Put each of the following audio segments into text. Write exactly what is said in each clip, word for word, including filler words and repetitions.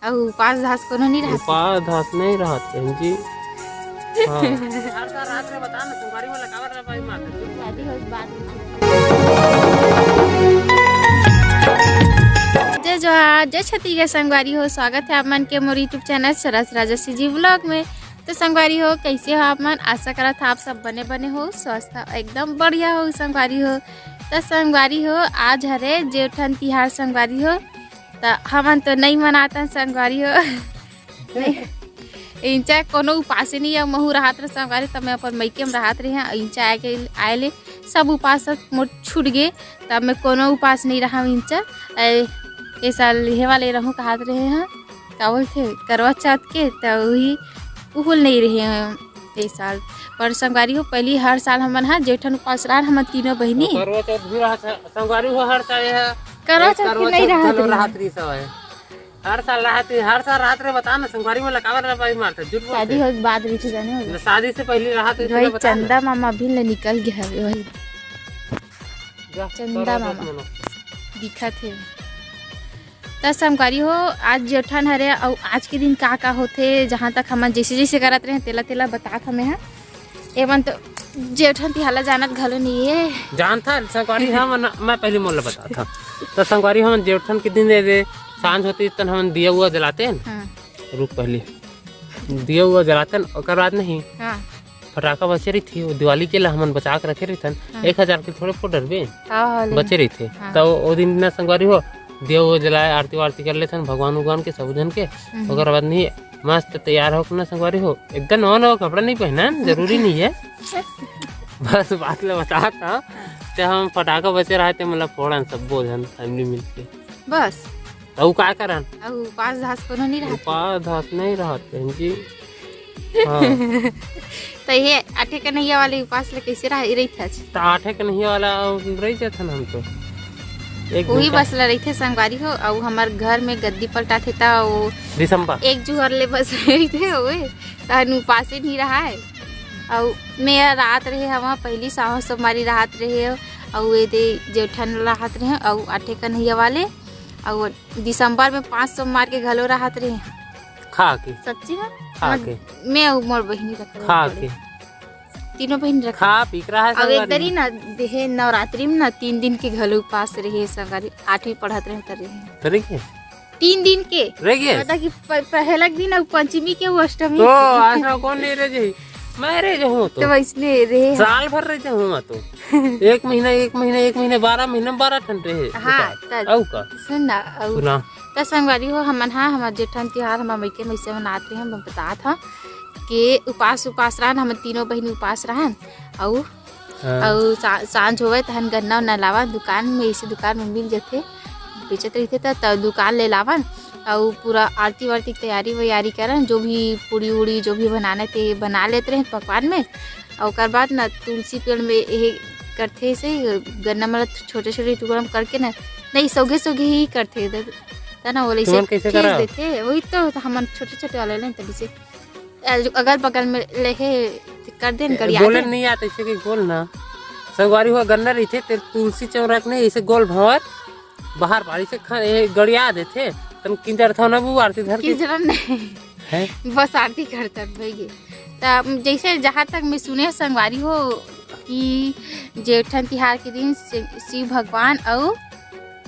अउ उपास धास कोनो नहीं रहत। उपास धास नहीं रहत, बहन जी। हाँ। जय जोहार, जय छत्तीसगढ़ संगवारी हो, स्वागत है आप मन के मोर YouTube चैनल सरस राजसी जी व्लॉग में। तो संगवारी हो, कैसे हो आप मन? आशा करत हा आप सब बने बने हो, स्वस्थ एकदम बढ़िया हो संगवारी हो। तो संगवारी हो, आज हरे जेठन तिहार संगवारी हो, त हमन तो नहीं मनातन संगवारी हो। इंचा कोनो उपासे नहीं है, महू रहत रहे संगवारी, तब मैं अपन मइके में रहत रहे हैं। इंचा आए के, आए ले सब उपास मोर छूट गए, तब मैं कोनो उपास नहीं रहा इंचा। ए, ए साल हे वाले रहूं कहत रहे हैं, का बोलते, करवा चौथ के, त वही उहुल नहीं रहे हैं ए साल। पर संगवारी हो, पहली हर साल हमन हा जेठन उपास रहन, हमन तीनों बहिनी। करवा चौथ भी रहत है, संगवारी हो, हर साल यह करवा चौथ भी नहीं रहत रहे। हर साल राहत रही, हर साल राहत रहे, बता ना, संगवारी में लकावर रहा भाई मारता, झूठ बोलते। शादी होए के बाद रही थी, जाने हो? शादी से पहले राहत रही थी, भाई बता ना। चंदा मामा भी ले निकल गया है, वही। जा, चंदा मामा। दिखत है। त संगवारी हो, आज जेठन हरे, अउ आज के दिन का का होथे, जहाँ तक हमन जैसे जैसे करत रहे, तेला तेला बतात हमें हा। एमन तो जेठन तिहार ला जानत घलो नहीं है। जानता संगवारी, हम न, मैं पहले मोला बताता। तो संगवारी, हम जेठन के दिन दे दे, सांझ होती तन हम दिया हुआ जलाते हैं। हाँ। रुक, पहले दिया हुआ जलाते हैं, ओकर बाद नहीं। हाँ। फटाका बचे रही थी, वो दिवाली के ला हमन बचा के रखे रही थन। हाँ। एक हजार के थोड़े फोड़ डरबे। हाँ, हाँ, ले। बचे रही थे। हाँ। तो वो दिन ना संगवारी हो, दिया हुआ जलाए, आरती वारती कर लेथन भगवान उगवान के, सब जन के। हम्म। ओकर बाद नहीं, मस्त तैयार हो अपना संगवारी हो, एकदम नवा नवा कपड़ा नहीं पहना, जरूरी नहीं है। बस बात ले बताता। ते हम फटाका बचे रहा, ते मतलब फोड़न सब झन फैमिली मिलके। बस। अउ का करन? अउ उपास धास कोनो नहीं रहत। उपास धास नहीं रहत, बहन जी। हाँ। तो ये आठे कन्हैया वाले उपास ले कैसे रह, रही था? तो आठे कन्हैया वाला रह जाथन हम तो। एक वही दिन का बस ला रहिथे संगवारी हो, अउ हमर घर में गद्दी पलटाथे त वो दिसंबर। एक जुहर ले बस रहिथे ओए, तहन उपासे नहीं रहाय। अउ मैं रात रहे हवा, पहली साहस सोमवारी रात रहे, अउ ये दे जेठन राहत रहे, अउ आठे कन्हैया वाले, अउ दिसंबर में पाँच सोमवार के घलो राहत रहे। खा के। सच्ची में? खा के। मैं अउ मोर बहिनी रख खा के। तीनों बहिन रख खा पी के रहा अउ एक संगवारी दरी में। ना देहे नवरात्रि में ना तीन दिन के घलो उपास रहे संगवारी, आठवीं पढ़त रहे त रहे। तरी के? तीन दिन के। रह गए? पता कि प-, पहला दिन अउ पंचमी के अउ अष्टमी तो के। आज ना कौन नहीं रह जाही? मैं रह जाहूँ तो। तो वैसने रहे हैं। साल भर रह जाहूँ मैं तो। एक महीना, एक महीना, एक महीना, बारह महीना में बारह ठन रहे। हाँ, उपास। तब। अउ का? सुन ना, अउ सुना। त संगवारी हो, हमन हा, हमर जेठन तिहार, हमर मइके में ऐसे मनात रहे, हम बतात हा कि उपास, उपास रहन, हमन तीनों बहिनी उपास रहन, अउ हाँ। अउ सा-, सांझ होवे तहन गन्ना उन्ना लावा दुकान में, इसे दुकान में मिल जथे, बेचत रहिथे त, त दुकान ले लावन। अउ पूरा आरती वारती के तैयारी वैयारी करन, जो भी पूड़ी उड़ी जो भी बनाना ते बना लेत रहे पकवान में। अउ ओकर बाद न तुलसी पेड़ में यही करथे से गन्ना मन ल छोटे छोटे टुकड़ा में करके न, नहीं सौगे सौगे ही करथे त, त ना ओला तुमन इसे कैसे खींच करा? देथे, वही तो, तो हमन छोटे छोटे वाले लेन तभी से अगल बगल में लेहे कर देन ए, गड़िया बोले देन। नहीं आता, ऐसे कि बोल ना। संगवारी हुआ गन्ना रहिथे, ते तुलसी चौरक ने ऐसे गोल भंवर बाहर बाड़ी से खा, ए, गड़िया देथे। तन किंजर था ना वो आरती धर के। किंजरन नहीं। हैं? बस आरती करतन भई। त जैसे जहाँ तक मैं सुने संगवारी हो कि जेठन तिहार के दिन शि-, शिव भगवान अउ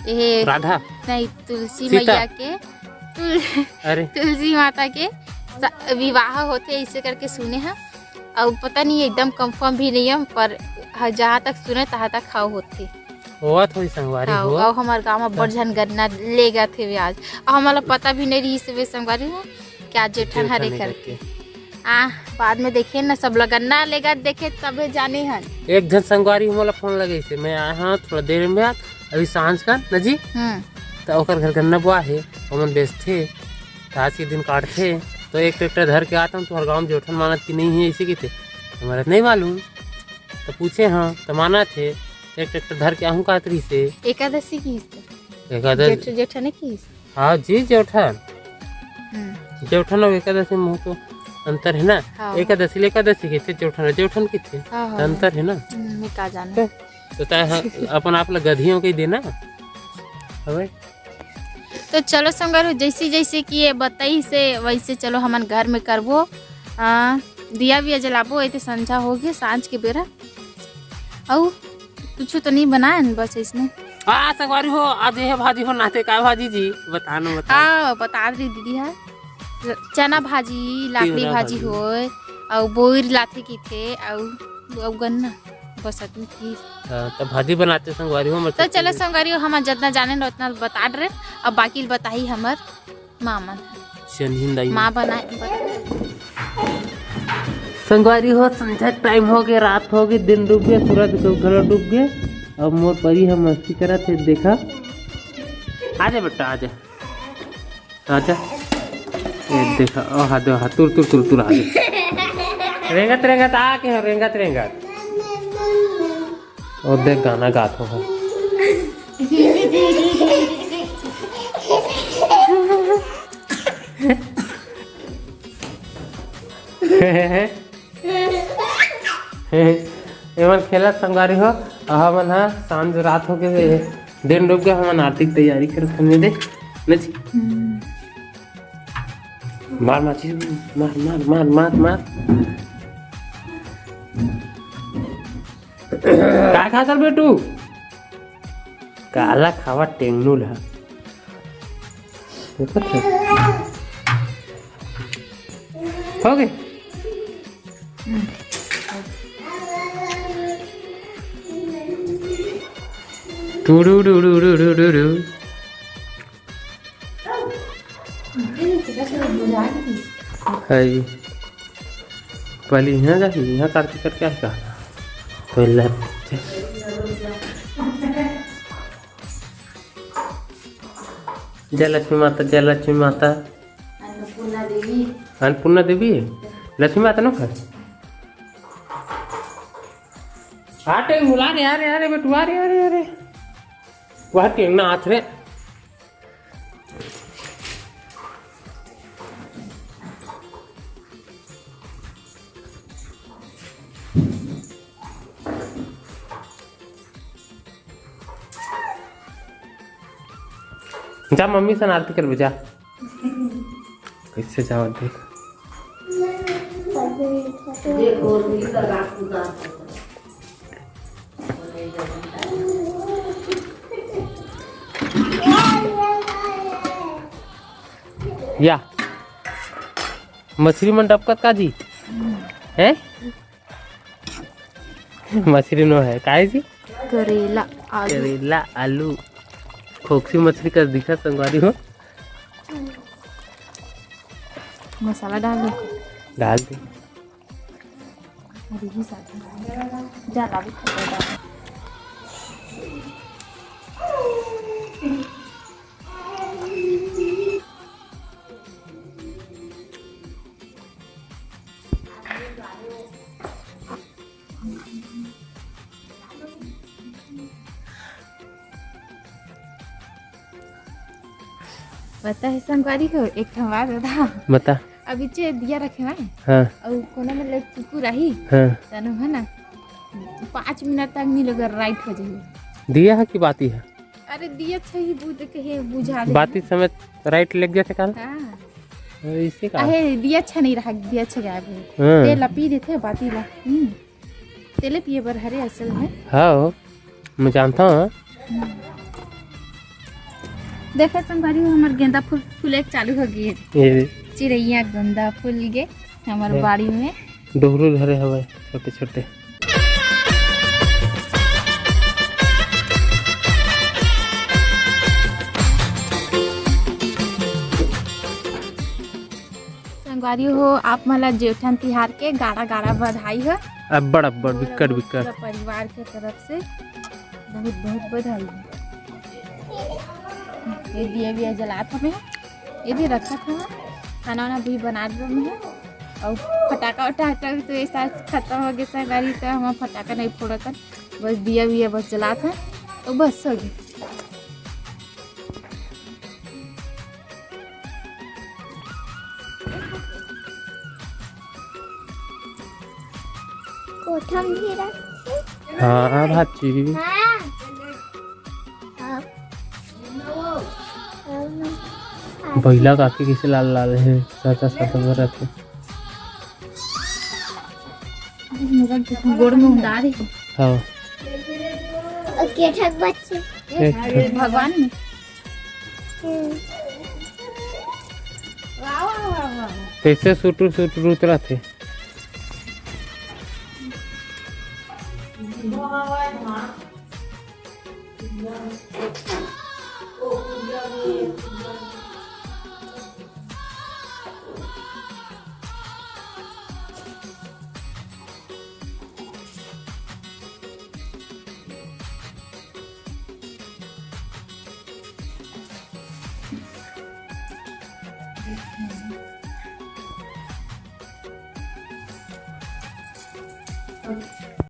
ये राधा। नहीं, तुलसी सीता। मैया के तुल-, अरे। तुलसी माता के स-, विवाह होथे, ऐसे करके सुने हैं। अउ पता नहीं, एकदम कंफर्म भी नहीं है, पर ह-, जहाँ तक सुने, तहाँ तक हाँ होथे। होवत होही संगवारी हाँ, हो। अउ हमर गाँव में बड़ झन गन्ना लेगत हेवे आज। अउ हमला पता भी नहीं रहिस हेवे संगवारी हो, कि आज जेठन जेठन हरे हे करके। करके। आ, बाद में देखे न, सब लोग गन्ना लेगत देखे, तबे जाने हन। एक झन संगवारी मोला फोन लगे से, मैं आया हाँ थोड़ा देर में, अभी सांझ का न जी। हम्म। त ओकर घर गन्ना बोआ हे, ओमन बेचथे। त आज के दिन काटथे, तो एक ट्रैक्टर धर के आता हूँ, तुम्हारे गाँव में जेठन मानत की नहीं है, इसी की थे। हमारा नहीं मालूम। त पूछे हाँ, त मानत हे, एक ट्रैक्टर धर के आहूँ कहत रहिस हे। एकादशी की हिस्से। एकादश जेठ-, जेठने की हिस्से। हाँ जी, जेठन। हम्म। जेठन अउ एकादशी में तो अंतर है ना। हाँ। एकादशी ले एकादशी किथे, जेठन, जेठन किथे। हाँ, हाँ। अंतर है ना। हम्म, मैं का जाने। तो, तो तय ह-, अपन आप ला गधियों के देना। हवे? तो चलो संगवारी हो, जैसे जैसे कि ये बताइस हे वैसे चलो हमन घर में करबो। आ, दिया विया जलाबो, एते संझा हो गए, सांझ के बेरा। अउ कुछ तो नहीं बनाए न, बस इसने। हाँ संगवारी हो, आज ये भाजी हो नाते का भाजी जी, बता न बता। हाँ, बता रही दीदी है, चना भाजी, लाकड़ी तिवरा भाजी भाजी। होय, अउ बोइर लाथे की थे, अउ, अउ गन्ना, बस अतनी चीज। हाँ, तो भाजी बनाते संगवारी हो, तो चलो संगवारी हो, हम जितना जाने न उतना बता रहे, अब बाकी बताही हमर माँ मन। सियनहिन दाई। माँ बनाए, बता। संगवारी हो, संझा टाइम हो गए, रात हो गई, दिन डूब गए, सूरज घलो डूब गए। अब मोर परी हम मस्ती करत हे, देखा। आजा बेटा, आजा, आजा। ये देखा, ओ, हा दे, हा, तुर, तुर, तुर, तुर, हा दे। रेंगत, रेंगत, आ के हो, रेंगत, रेंगत। ओ देख, गाना गात हो। एमन खेलत संगवारी हो, अउ हमन ह सांझ रात हो के दिन डूब के हमन आरती के तैयारी करत हन दे। नच। हम्म। मार माची, मार, मार, मार, मार, मार। का खाथस बेटू? काला खावा टेंगनू ल। देखत हे? हो गए? टुडू डुडू डुडू डुडू। हाय। पहले यहाँ जा, यहाँ करके करके आएगा। पहले जय लक्ष्मी माता, जय लक्ष्मी माता। अन्नपूर्णा देवी। अन्नपूर्णा देवी? लक्ष्मी माता नो है? आ टेंगनू ल, आ रे, आ रे, आ रे, बेटू, आ रे, आ रे, आ रे। वह टेंगना आत रे। जा मम्मी सन आरती करबे, जा। कैसे जावत देख। या मछरी मन टपकत का जी? हैं? मछरी नो है, काहे जी? करेला, आलू। करेला, आलू। खोकसी मछरी का दिखत संगवारी हो। मसाला डाल दो। डाल दे। अरे, ये साथ में। जा, लावे खबर डाल। पता है संगवारी हो, एक ठन बात बता। बता। अभी चे दिया रखे हवय। हाँ। अउ कोना में ले कुकुर आही। हाँ। तनो है ना, पाँच मिनट तक नहीं लगा, राइट हो जाही। दिया है कि बाती है? अरे दिया अच्छा ही बुझ के हे, बुझा दे। बाती समेत राइट लग गया था कल। हाँ। अरे इसी का। अहे दिया अच्छा नहीं रहा, दिया अच्छा गायब है। हाँ। ते लपी देथे बाती ला। हम्म। तेले पिए बर हरे असल में। हाँ, मैं जानता हूँ। देखो संगवारी हो, हमर गेंदा फूल फूले चालू हो गए। ये चिड़ैया गेंदा फूल गे हमर हाँ। बाड़ी में। डोहरू धरे हवे छोटे छोटे। संगवारी हो, आप मन ला जेठन तिहार के गाड़ा गाड़ा बधाई हो। अब्बड़ अब्बड़, बिक्कट बिक्कट। पूरा परिवार के तरफ से बहुत बहुत बधाई हो। ये दिया विया जलात हमें, ये भी रखत हमें, खाना वाना भी बनात हमें। और फटाका उटाका भी तो ये साल खत्म हो गए संगवारी, तो हम फटाका नहीं फोड़त हन, बस दिया विया बस जलात हन, तो बस हो गए। कोठा में भी रख। हाँ, हाँ, भाची। हाँ। हाँ। हाँ। बइला काकी कइसे लाल लाल हे, सादा सादा बरत हे। गोड़ में उंदा रही। हाँ। अउ के ठक बच्चे। एक ठक। भगवान में। हम्म। कइसे सुटुर सुटुर उतरत हे।